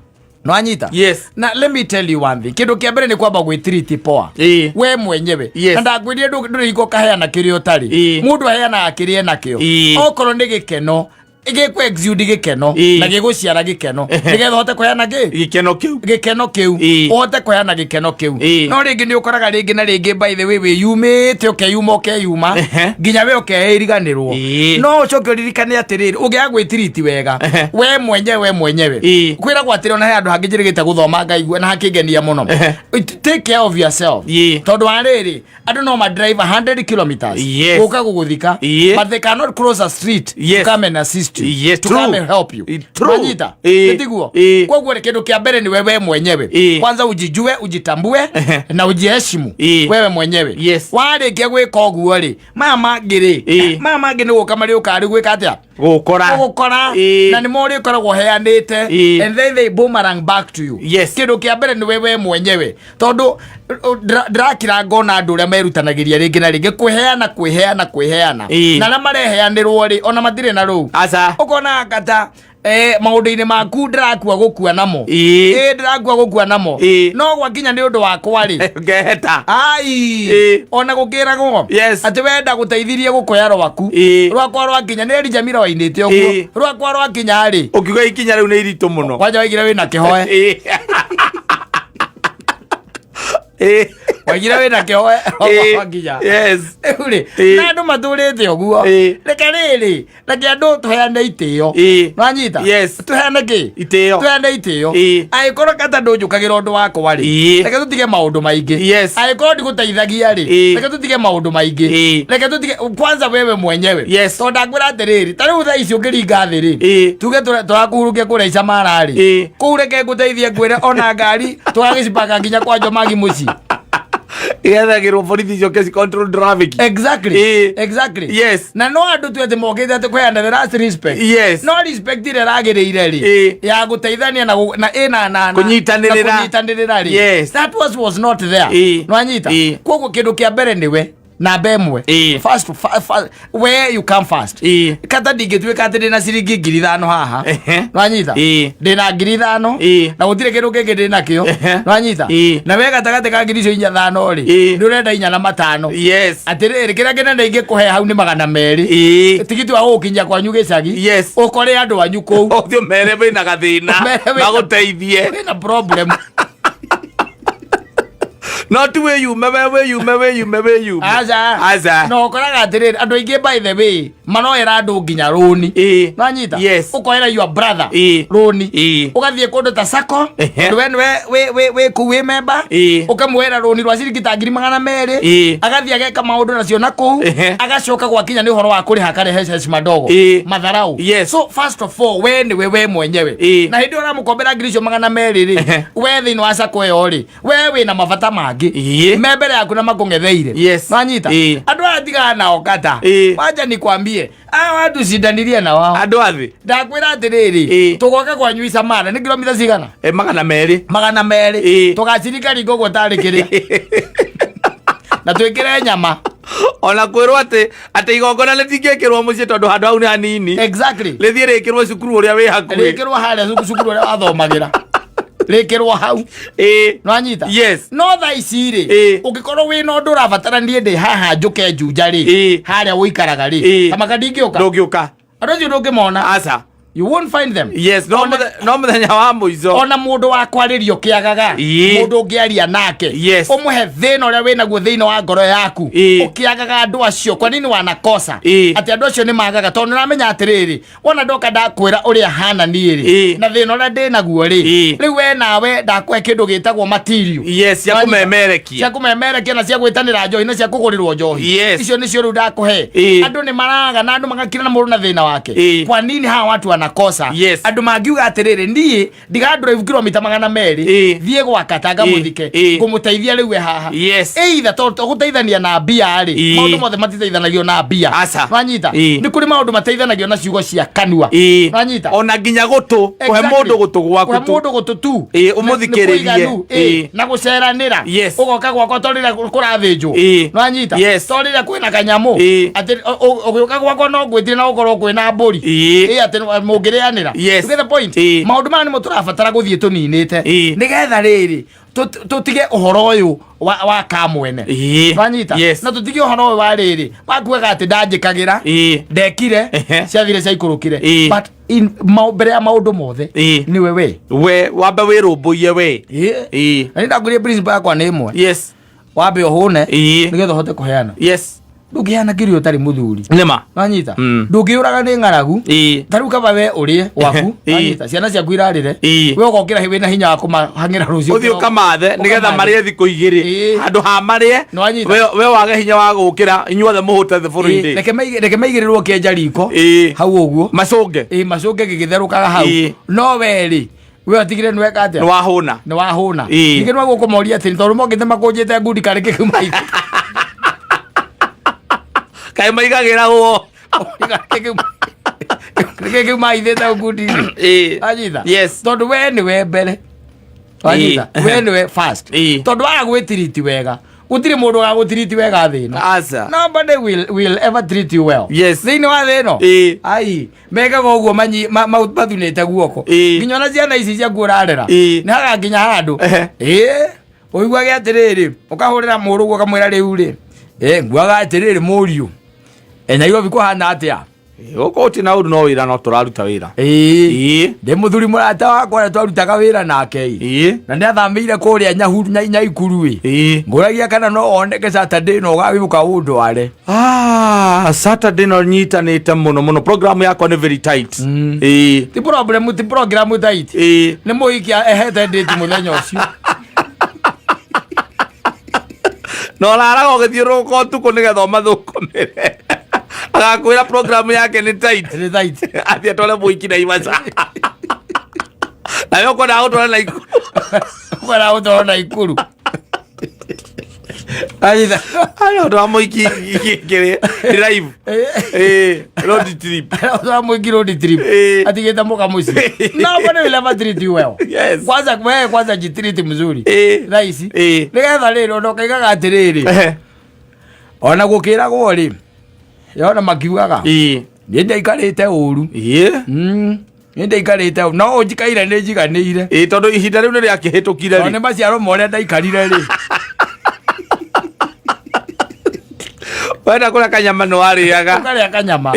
Nwanyita? Yes. Na let me tell you one thing, kĩndũ kĩa mbere nĩ kwamba gwĩtiriti poa, we mwenyewe. Na ndakwĩrire ndũrĩ hingo ũkaheana kĩrĩa ũtarĩ. Mũndũ aheanaga kĩrĩa enakĩo. Okorwo nĩ gĩkeno, gĩkũ exude gĩkeno, na gĩgũciara gĩkeno, nĩgetha ũhote kũheana kĩ? Gĩkeno kĩu. Gĩkeno kĩu. Ũhote kũheana gĩkeno kĩu. No rĩngĩ nĩ ũkoraga rĩngĩ na rĩngĩ, by the way, wĩyumĩte, ũkeyuma, ũkeyuma, nginya we ũkeĩriganĩrwo. No ũcoke ũririkane atĩrĩrĩ, ũngĩaga gwĩtiriti wega we mwenyewe, we mwenyewe, kwĩragwo atĩrĩ, ona he handũ hangĩ njĩrĩgĩte gũthoma ngaigua na hakĩngenia mũno. Take care of yourself, tondũ wa rĩrĩ, andũ no ma drive 100 kilometers gũka gũgũthika, but they cannot cross a street to come and assist you, to come and help you. True. Wanyita? Nĩtiguo? Koguo rĩ, kĩndũ kĩa mbere nĩ wewe mwenyewe. Kwanza ujijue, ujitambue na ujiheshimu wewe mwenyewe. Warĩkia gwĩka ũguo rĩ, maya mangĩ rĩ, maya mangĩ nĩ gũka marĩũkaga rĩu gwĩka atĩa? Gũkora. Gũkora. Na nĩ mo ũrĩkoragwo ũheanĩte, and then they boomerang back to you. Kĩndũ kĩa mbere nĩ wewe mwenyewe, tondũ ndĩrakira ngona andũ ũrĩa merutanagĩria rĩngĩ na rĩngĩ kwĩheana, kwĩheana, kwĩheana, na arĩa mareheanĩrwo rĩ, ona matirĩ na rũu. Aca. Ũkona kata maũndũ-inĩ maku ndĩrakua gũkua namo. Ndĩrakua gũkua namo. No gwakinya nĩ ũndũ wakwa rĩ, ngeheta. Ai. Ona gũkĩragwo atĩ wenda gũteithirie gũkoya rwaku, rwakwa rwakinya nĩ Elijah Mira wainĩte ũguo, rwakwa rwakinya rĩ, ũkiuga ikinya rĩu nĩ iritũ mũno. Kwanja waigire wĩna kĩhoe. Waigire wĩna kĩhoe rwakwa rwakinya. Rĩu rĩ, na andũ matũrĩte ũguo. Reke rĩrĩ, reke andũ tũheane itĩo. Nwanyita? Yes. Tũheane kĩ? Itĩo. Tũheane itĩo. Angĩkorwo kata ndũnjũkagĩra ũndũ wakwa rĩ, reke tũtige maũndũ maingĩ. Angĩkorwo ndigũteithagia rĩ, reke tũtige maũndũ maingĩ. Reke tũtige kwanza wewe mwenyewe. Tondũ ndakwĩra atĩrĩrĩ, ta rĩu thaa ici ũngĩringa thĩ rĩ, tuge tũrakuhurukia kũrĩa Icamara rĩ, kũu reke ngũteithie, ngwĩre ona ngari tũgagĩcipanga nginya kwa Njomagi mũciĩ. Igethagĩrwo borithi icoke ci control traffic. Exactly. Na no andũ tu atĩ mokĩte atĩ kũheana the last respect. No respect ĩrĩa ĩragĩrĩire rĩ, ya gũteithania na na ĩ na Kũnyitanĩrĩra. na kũnyitanĩrĩra rĩ, that was not there. Nwanyita? Koguo kĩndũ kĩa mbere nĩwe namba ĩmwe. First, where you come first. Kata ndingĩtuĩka atĩ ndĩna ciringi 5,000 haha. Nwanyita? Ndĩna 5,000 na gũtirĩ kĩndũ kĩngĩ ndĩ nakĩo. Nwanyita? Na we gatagatĩ ka ngiri icio inya thano rĩ, nĩ ũrenda inya na matano. Atĩrĩrĩ, kĩrĩa kĩnene ingĩkũhe hau nĩ 200. Tigiti wa gũgũkinyia kwanyu gĩcagi. Ũkore andũ anyu kũu. Ũthiĩ mere wĩna gathĩna. Ũmere magũteithie. Wĩna problem. No ti wĩyume we, wĩyume, wĩyume, wĩyume. Aca. Aca. Na ũkoraga atĩrĩrĩ, andũ aingĩ, by the way, manoera andũ nginya rũni. Nwanyita? Yes. Ũkoera your brother rũni. Ũgathiĩ kũndũ ta sacco, tondũ we nĩwe wĩ kũu wĩ member, ũkamwĩra rũni rwa ciringi ta 200,000. Agathiĩ ageka maũndũ nacio na kũu. Agacoka gwakinya nĩ ũhoro wa kũrĩha, akarehe heshima ndogo, matharau. So first of all, we nĩwe we mwenyewe. Na hĩndĩ ĩyo ũramũkombera ngiri icio 200 rĩ, we thĩinĩ wa sacco ĩyo rĩ, we wĩna mabata mangĩ me mbere yaku na makũng'etheire. Nwanyita? Andũ aya tigana nao kata. Wacha nikwambie, aya watu cindanirie na wao. Andũ athĩ. Ndakwĩra atĩrĩrĩ, tũgoka kwanyu Icamara nĩ kilomita cigana? 200. 200. Tũgacirika ringo ũguo tarĩ kĩrĩa na twĩkĩre nyama. Ona kwĩrwo atĩ igongona rĩtingĩkĩrwo mũciĩ tondũ handũ hau nĩ hanini. Rĩthiĩ rĩkĩrwo cukuru ũrĩa wĩ hakuhĩ. Rĩkĩrwo harĩa cukuru ũrĩa wathomagĩra, rĩkĩrwo hau. Nwanyita? Yes. No thaa ici rĩ, ũngĩkorwo wĩna ũndũ ũrabatara niĩ ndĩ haha njũke Njunja rĩ, harĩa ũikaraga rĩ, tamaka ndingĩũka. Ndũngĩũka. Andũ acio ndũngĩmona. Aca. You won't find them. Yes, no no mũthenya wa mũico. Ona mũndũ wa kwarĩrio kĩagaga, mũndũ ũngĩaria nake, ũmũhe thĩna ũrĩa wĩnaguo thĩinĩ wa ngoro yaku, ũkĩagaga andũ acio. Kwa nini wanakosa? Atĩ andũ acio nĩ magaga tondũ nĩramenya atĩrĩrĩ, wona ndoka ndakwĩra ũrĩa hana niĩ rĩ, na thĩna ũrĩa ndĩnaguo rĩ, rĩu we nawe ndakũhe kĩndũ gĩtagwo material. Yes, cia Wanyita? kũmemerekia. Cia kũmemerekia na cia gwĩtanĩra njohi na cia kũgũrĩrwo njohi. Icio nĩcio rĩu ndakũhe. Andũ nĩ maraga na andũ magakira na mũndũ na thĩna wake. Kwa nini hawa watu wanakosa? Andũ mangiuga atĩrĩrĩ, niĩ ndiga drive kilomita 200, thiĩ gwa kata ngamũthike, ngũmũteithia rĩu we haha. Either to gũteithania na mbia rĩ, maũndũ mothe matiteithanagio na mbia. Aca. Wanyita? Nĩ kũrĩ maũndũ mateithanagio na ciugo cia kanua. Wanyita? Ona nginya gũtũ, kũhe mũndũ gũtũ gwaku Kũhe tu. mũndũ gũtũ tu. Ũmũthikĩrĩrie. Nĩ kũiganu, na gũceranĩra. Ũgoka gwakwa to rĩrĩa kũrathĩnjwo. Nwanyita? To rĩrĩa kwĩna kanyamũ. Atĩ ũgĩũka gwakwa no ngwĩtire na gũkorwo kwĩna mbũri. Atĩ mũngĩrĩanĩra. You get the point? Maũndũ maya nĩmo tũrabatara gũthiĩ tũninĩte. Nĩgetha rĩrĩ tũtige ũhoro ũyũ wa kamwene. Nwanyita? Yes. Na tũtige ũhoro ũyũ wa rĩrĩ wakuaga atĩ ndanjĩkagĩra, ndekire, ciathire ciaikũrũkire. But in mbere ya maũndũ mothe, nĩwe we. We wambe wĩrũmbũiye we. Na nĩ ndangũria principle yakwa nĩ ĩmwe. Wambe ũhũne, nĩgetha ũhote kũheana. Ndũngĩheana kĩrĩa ũtarĩ mũthuri. Nĩma. Nwanyita? Ndũngĩũraga nĩ ng'aragu. Ta rĩu kaba we ũrĩe gwaku, nwanyita? Ciana ciaku irarĩre. We ũgokĩra wĩna hinya wa kũmahang'ĩra rũciũ. Ũthiĩ ũkamathe nĩgetha Ũkamathe. marĩe thikũ 2. Handũ ha marĩe, Nwanyita? we wage hinya wa gũkĩra, inyuothe mũhũte the following day. Reke maigĩrĩrwo kĩenja riko. Hau ũguo. Macũnge. Macũnge gĩgĩtherũkaga hau. No we rĩ, we ũtigire nĩ weka atĩa? Nĩ wahũna. Nĩ wahũna. Ningĩ nĩ wagũkũmoria atĩrĩ, tondũ mokĩte makũnjĩte ngundi karĩ kĩkiuma ithe. Kaĩ maigagĩra ũũ? Kĩkiuma ithĩte ngundi-inĩ. Wanyita? Yes. Tondũ we nĩwe mbere. Wanyita? We nĩwe first. Tondũ waga gwĩtiriti wega, gũtirĩ mũndũ ũgagũtiriti wega thĩ ĩno. Aca. Nobody will ever treat you well. Thĩinĩ wa thĩ ĩno. Ai, mekaga ũguo mathunĩte guoko. Nginya ona ciana ici ciaku ũrarera. Nĩ haga nginya handũ. Ũiguage atĩrĩrĩ, ũkahũrĩra mũrũguo ũkamwĩra rĩu rĩ, nguaga atĩrĩrĩ mũriũ. Nairobi kũhana atĩa? Gũkũ gũtirĩ na ũndũ, no wĩra no tũraruta wĩra. Ndĩ mũthuri mũrata wakwa ũrĩa twarutaga wĩra nake ĩ. Na nĩ athamĩire kũrĩa Nyaikuru ĩ. Ngũragia kana no oneke Saturday na ũgagĩũka ũndware. Saturday no nyitanĩte mũno mũno, program yakwa nĩ very tight. Ti problem, ti program tight. Nĩ mũhiki ehete date mũthenya ũcio. Na ũraraga ũgĩthiũrũrũka ũtukũ nĩgetha ũmathũkũmĩre, agakwĩra program yake nĩ tight. Nĩ tight. Athiĩ atware mũhiki Naivasha, nawe ũkwendaga gũtwara Naikuru. Ũkwenda gũtwarwo Naikuru. Anyita. Aya, ũndũ wa mũhiki kĩrĩ drive. Road trip. Ũndũ wa mũhiki road trip. Atigĩte mũka mũciĩ. Nobody will ever treat you well. Kwanza wewe kwanza jitreat mzuri. Thaa ici. Nĩgetha rĩrĩ ona ũkaigaga atĩrĩrĩ. Ona gũkĩragwo rĩ, yona makiugaga. Niĩ ndaikarĩte ũru. Niĩ ndaikarĩte ũru. No ũnjikaire nĩ njiganĩire. Tondũ ihinda rĩu nĩ rĩakĩhĩtũkire Tondũ rĩ. nĩ maciaro ma ũrĩa ndaikarire rĩ. Wenda kũrĩa kanyama nĩ warĩaga. Ũkarĩa kanyama.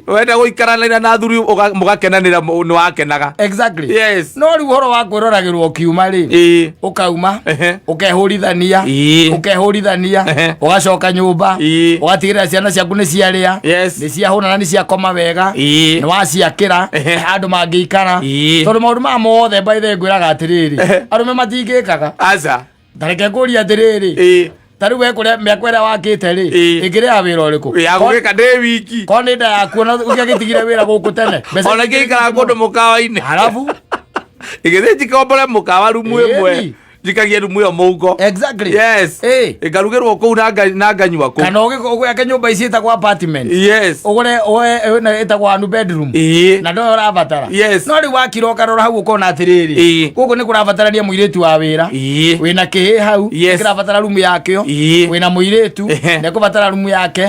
Wenda gũikaranĩra na athuri mũgakenanĩra nĩ wakenaga. Exactly. Yes. No rĩu ũhoro wa kwĩroragĩrwo ũkiuma rĩ, ũkauma, ũkehũrithania, ũkehũrithania, ũgacoka nyũmba, ũgatigĩrĩra ciana ciaku nĩ ciarĩa, nĩ ciahũna na nĩ ciakoma wega, nĩ waciakĩra handũ mangĩikara. Tondũ maũndũ maya mothe by the way ngwĩraga atĩrĩrĩ, arũme matingĩkaga. Aca. Ta reke ngũrie atĩrĩrĩ, ta rĩu we kũrĩa mĩako ĩrĩa wakĩte rĩ, ĩngĩrĩha wĩra ũrĩkũ? Ya gũgĩka ndĩ wiki. Korwo nĩ nda yaku ona ũngĩagĩtigire wĩra gũkũ tene. Mbeca Ona ingĩikara kũndũ mũkawa-inĩ. Halafu Ĩgĩthiĩ njikombore mũkawa rumu ĩmwe. Njikagie rumu ĩyo mũhuko. Exactly. Yes. Ngarugĩrwo kũu na nganyua kũu. Kana ũgĩake nyũmba ici ĩtagwo apartment. Yes. Ũgũre ĩno ĩtagwo one bedroom. Na ndoyo ũrabatara. Yes. No rĩu wakira ũkarora hau ũkona atĩrĩrĩ, gũkũ nĩ kũrabatarania mũirĩtu wa wĩra wĩna kĩhĩ hau, kĩrabatara rumu yakĩo, wĩna mũirĩtu nĩekũbatara rumu yake,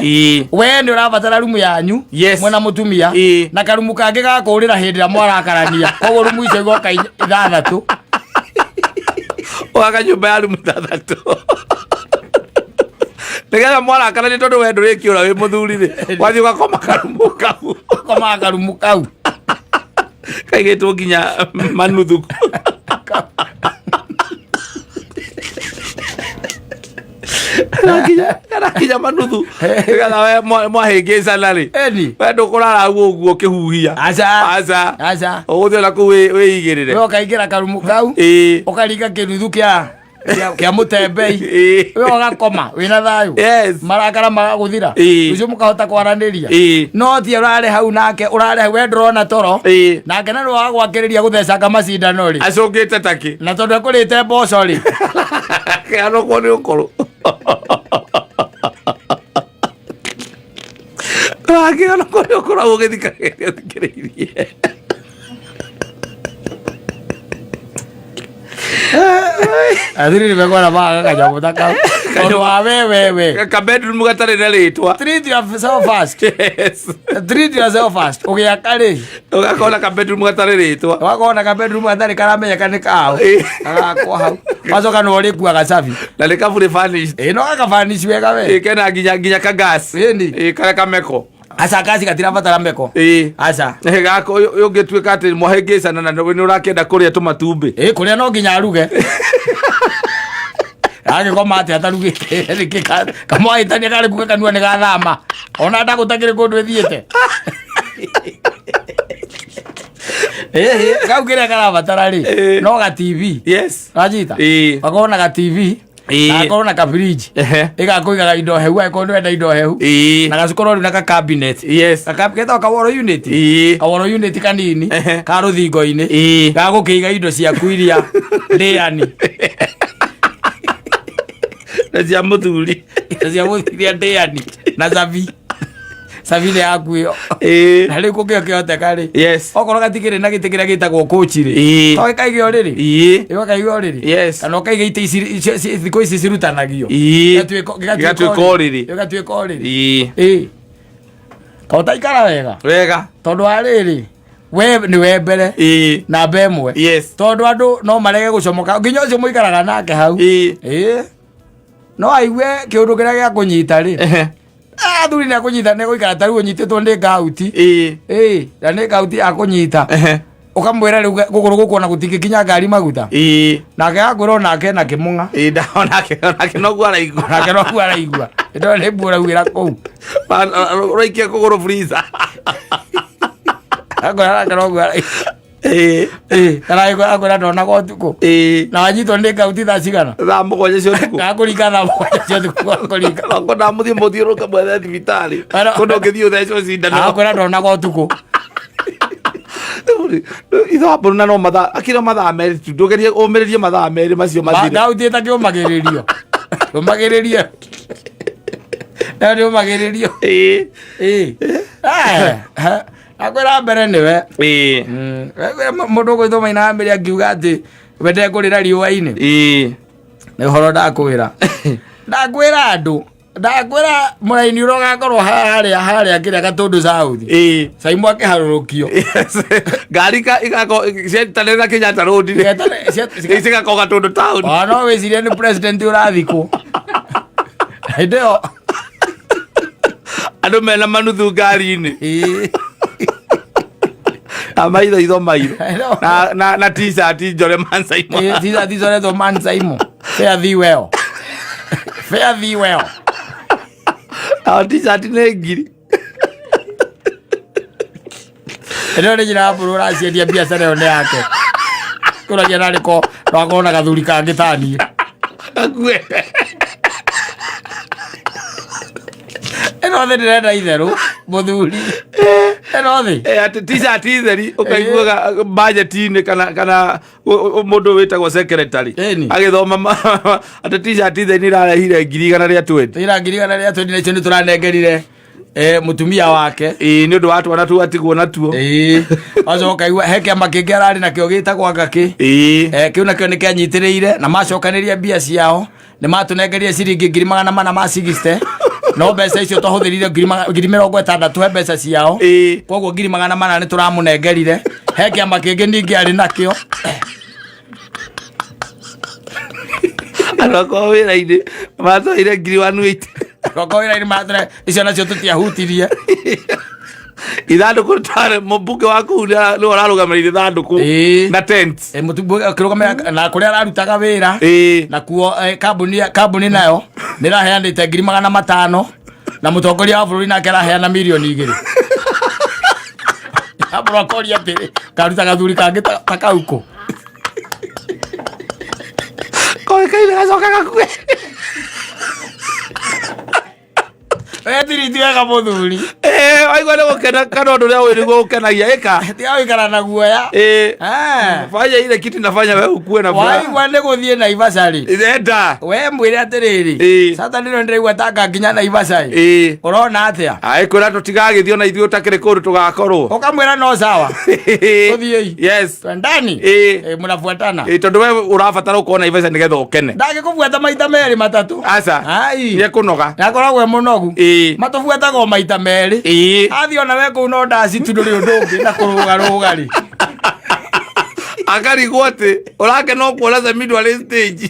we nĩ ũrabatara rumu yanyu mwena mũtumia, na karumu kangĩ ga kũũrĩra hĩndĩ ĩrĩa mwarakarania. Koguo rumu icio igoka ithathatũ. Ũgaka nyũmba ya rumu ithathatũ nĩgetha mwarakarania, tondũ we ndũrĩkĩũra wĩ mũthuri rĩ, wathiĩ ũgakoma karumu kau. Komaga karumu kau. Kaigĩtwo nginya manuthu. Karakinya manuthu nĩgetha we mwahĩngĩcana rĩ, Eni. we ndũkũrara hau ũguo ũkĩhuhia. Aca. Aca. Aca. Ũgũthiĩ ona kũu wĩigĩrĩre. We ũkaingĩra karumu kau, ũkaringa kĩnuthu kĩa mũtembei, we ũgakoma wĩna thayũ. Marakara magagũthira. Rũciũ mũkahota kwaranĩria. No ti ũrarĩ hau nake, ũrarĩ hau we ndũrona toro, nake na nĩwe wagwakĩrĩria gũthecanga macindano rĩ, Acũngĩte takĩ. Na tondũ ekũrĩte mboco rĩ, Kĩanokwo nĩ ũkũrũ. Ũrakĩonokwo nĩ ũkũrũ hau ũgĩthikagĩrĩria ũthikĩrĩirie. Athuri nĩ mekona maga kanyamũ ta kau tondũ wa we we we Ka bedroom gatarĩ na rĩtwa. Treat yourself first. Treat yourself first ũgĩaka rĩ. Ũgakona ka bedroom gatarĩ rĩtwa. Ũgakona ka bedroom gatarĩ karamenyeka nĩ kao, gagakwo hau, wacoka nĩ ũrĩkuaga cabi. Na nĩ kaburi furnished. Ĩ, no gakabanici wega we. Kena nginya ka gas. Ĩni. Karĩa kameko. Aca, kaci gatirabatara meko. Aca. Gako ũngĩtuĩka atĩ mwahĩngĩcana na nĩ ũrakĩenda kũrĩa tũmatumbĩ. Ĩ, kũrĩa no nginya aruge. Agĩkoma atĩ atarugĩte? Nĩkĩ kamwahĩtania karĩ kuga kanua nĩ gathama ona ndagũtakĩrĩ kũndũ ĩthiĩte? Ĩhĩ, kau kĩrĩa karabatara rĩ, no ga TV. Wanyita? Gakorwo na ga TV, na gakorwo na ka fridge ĩgakũigaga indo hehu angĩkorwo nĩ wenda indo hehu, na gacikorwo rĩu na ka cabinet. Getagwo kaworo unit. Kaworo unit kanini ka rũthingo-inĩ ga gũkĩiga indo ciaku iria ndĩani. Na cia mũthuri. Indo cia mũthuri ndĩani na cabi, cabi nĩ yaku ĩyo. Na rĩu kũngĩo kĩhoteka rĩ, okorwo gatikĩrĩ na gĩtĩ kĩrĩa gĩtagwo kũci rĩ, to gĩkaige ũrĩrĩ. Ĩyo ũrĩrĩ. Kana ũkaiga itĩ ici thikũ ici cirutanagio. Gĩgatuĩka ũrĩrĩ. Gĩgatuĩka ũrĩrĩ. Ĩĩ, kaũtaikara wega. Wega. Tondũ wa rĩrĩ, we nĩ we mbere namba ĩmwe. Tondũ andũ no marege gũcomoka nginya ũcio mũikaraga nake hau. Ĩĩ, no aigue kĩũndũ kĩrĩa gĩa kũnyita rĩ. Athuri nĩ akũnyita, nĩ gũikara ta rĩu ũnyitĩtwo nĩ ngauti. Ĩĩ, na nĩ ngauti akũnyita. Ũkamwĩra rĩu gũkũrũ gũkũ ona gũtingĩkinya ngari maguta. Nake akwĩra onake na kĩmũng'a. Onake noguo araigua. Nake noguo araigua ĩndo nĩ mbura ũraugĩra kũu. Ũraikia kũgũrũ freezer. Akwĩra nake noguo araigua. Ĩĩ, kana akwĩra ndonaga ũtukũ. Na wanyitwo nĩ ngauti thaa cigana? Thaa 7 cia ũtukũ. Gakũringa thaa 7 cia ũtukũ gakũringa. Oko ndamũthiĩ mũthiũrũrũke mwethe thibitarĩ. Kũndũ ũngĩthiĩ ũthecwo cindano. Akwĩra ndonaga ũtukũ. Ithaa na no mathaa akira mathaa 2 tu, ndũgerie ũmĩrĩrie mathaa 2 macio mathire. Ngauti ĩtakĩũmagĩrĩrio, ũmagĩrĩrio nayo nĩ ũmagĩrĩrio. Ĩĩ. Akwĩra mbere nĩwe. Mũndũ ũgwĩtwo Maina wa Mĩrĩ akiuga atĩ we ndekũrĩra riũa-inĩ. Nĩ ũhoro ndakwĩra, ndakwĩra andũ, ndakwĩra mũraini ũrĩa ũgakorwo harĩa harĩa kĩrĩa Gatũndũ South. Caimũ akĩharũrũkio. Yes. Ngari igako ciatanĩra Kenyatta Road rĩ. Cigakorwo Gatũndũ town. Ona no wĩcirie nĩ president ũrathikwo hĩndĩ ĩyo. Andũ mena manuthu ngari-inĩ. Na maitho itho mairũ. Na t-shirt njore mansaimo. T-shirt icoretwo man Saimo, fare thee well, fare thee well. Na t-shirt nĩ ngiri. Ĩno nĩ njĩra ya mbũrũ ũraciendia, biacara ĩyo nĩ yake kũragia narĩ ko no akorwo na gathuri kangĩ taniĩ. Akue. Ĩno thĩ ndĩrenda itherũ mũthuri. Ĩno thĩ. Eh, atĩ t-shirt theri ũkaiguaga budget-inĩ kana kana mũndũ wĩtagwo secretary Ĩni. agĩthoma atĩ t-shirt theri nĩ irarehire 120,000. Ira 120,000 na icio nĩ tũranengerire eh, mũtumia wake. Ĩĩ, nĩ ũndũ wa twana tu atigwo natuo. Ĩĩ. Acoka igua he kĩama kĩngĩ ararĩ nakĩo gĩtagwo ngakĩ. Ĩĩ. Eh, kĩu nakĩo nĩ kĩanyitĩrĩire na macokanĩria mbia ciao nĩ matũnengerire ciringi 460,000, no mbeca icio twahũthĩrire 60,000 he mbeca ciao. Koguo 400,000 nĩ tũramũnengerire. He kĩama kĩngĩ ningĩ arĩ nakĩo. Andũ akwa wĩra-inĩ matwaire 180,000. Roko wĩra-inĩ matũre icio nacio tũtiahutirie. Ithandũkũ tarĩ mũmbunge wa kũu nĩwe ũrarũgamĩrĩire ithandũkũ na tent. Eh, akĩrũgamĩrĩra na kũrĩa ararutaga wĩra. Nakuo eh, kambuni nayo nĩ ĩraheanĩte 500,000 na mũtongoria wa bũrũri nake araheana 2 mirioni. Ambũrwo akoria atĩrĩ, karuta gathuri kangĩ ta kau kũ? Koĩkaine gacoka gakue. Wetiri ti wega mũthuri. Eh, waigua nĩ gũkena kana ũndũ ũrĩa ũĩ nĩguo ũkenagia ĩka. Tiga gũikara na guoya. Eh. Fanya ile kitu inafanya wewe ukuwe na furaha. Waigua nĩ gũthiĩ Naivasha rĩ, Enda. we mwĩre atĩrĩrĩ, sasa ndĩro ndĩraigua ta nginya Naivasha ĩ. Ũrona atĩa? Aĩ kwĩra tũtigagĩthiĩ ona ithuĩ ũtakĩrĩ kũndũ tũgakorwo. Ũkamwĩra no sawa, tũthiĩi. Twendani. Mũnabuatana. Ĩĩ, tondũ we ũrabatara ũkorwo Naivasha nĩgetha ũkene. Ndangĩkũbuata maita merĩ matatũ. Aca. Ai. Nĩekũnoga. Nĩakoragwo e mũnogu. Matũbuataga o maita merĩ. Athiĩ ona we kũu no ndaci tu, ndũrĩ ũndũ ũngĩ na kũrũgarũga rĩ. Akarigwo atĩ ũrakena ũkuona Samido arĩ stage.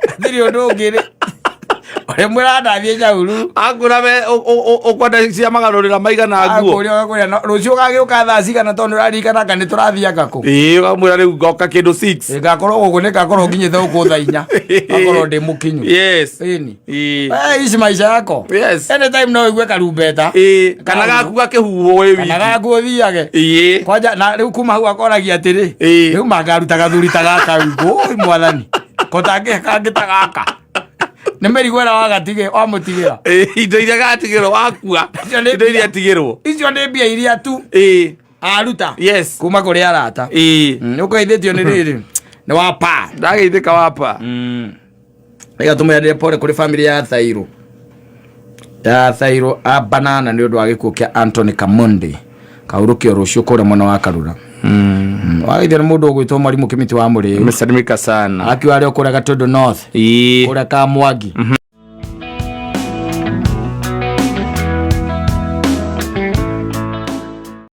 Hatirĩ ũndũ ũngĩ rĩ, ũrĩa mwĩraga ndathiĩ Nyauru. Akwĩra we ũkwenda cia magarũrĩra maigana nguo. Akũria ũgakũria, "No, rũciũ ũgagĩũka thaa cigana, tondũ nĩũraririkana anga nĩ tũrathianga kũ?" Ĩĩ, ũkamwĩra rĩu ngoka kĩndũ 6. Ngakorwo gũkũ nĩ ngakorwo nginyĩte gũkũ thaa 4, ngakorwo ndĩ mũkinyu. Ĩni. Eh, ici maisha yako. Anytime no ũigue karumbeta. Ĩĩ, kana gaku gakĩhuhwo wĩ kana wiki. Gaku ũthiage. Kwanja na rĩu kuma hau akoragia atĩrĩ, rĩu mangaruta gathuri ta gaka wigũ, oi mwathani, ko tangĩhe kangĩ ta gaka nĩ mĩrigo ĩrĩa wagatigĩ wamũtigĩra. Ĩĩ, indo iria gatigĩrwo wakua. Icio nĩ indo iria atigĩrwo. Icio nĩ mbia iria tu aruta kuma kũrĩ arata. Nĩ ũkũgeithĩtio nĩ rĩrĩ nĩ wapa. Ndageithĩka wapa. Rĩga tũmwĩranĩre pole kũrĩ family ya Thairũ, ya Thairũ a Banana, nĩ ũndũ wa gĩkuũ kĩa Anthony Kamundi kaurũkio rũciũ kũrĩa mwena wa Karura. Wageithio nĩ mũndũ ũgwĩtwo mwarimũ Kĩmiti wa Mũrĩu. Umesalimika sana. Akiuga arĩ o kũrĩa Gatũndũ North, kũrĩa Kamwangi.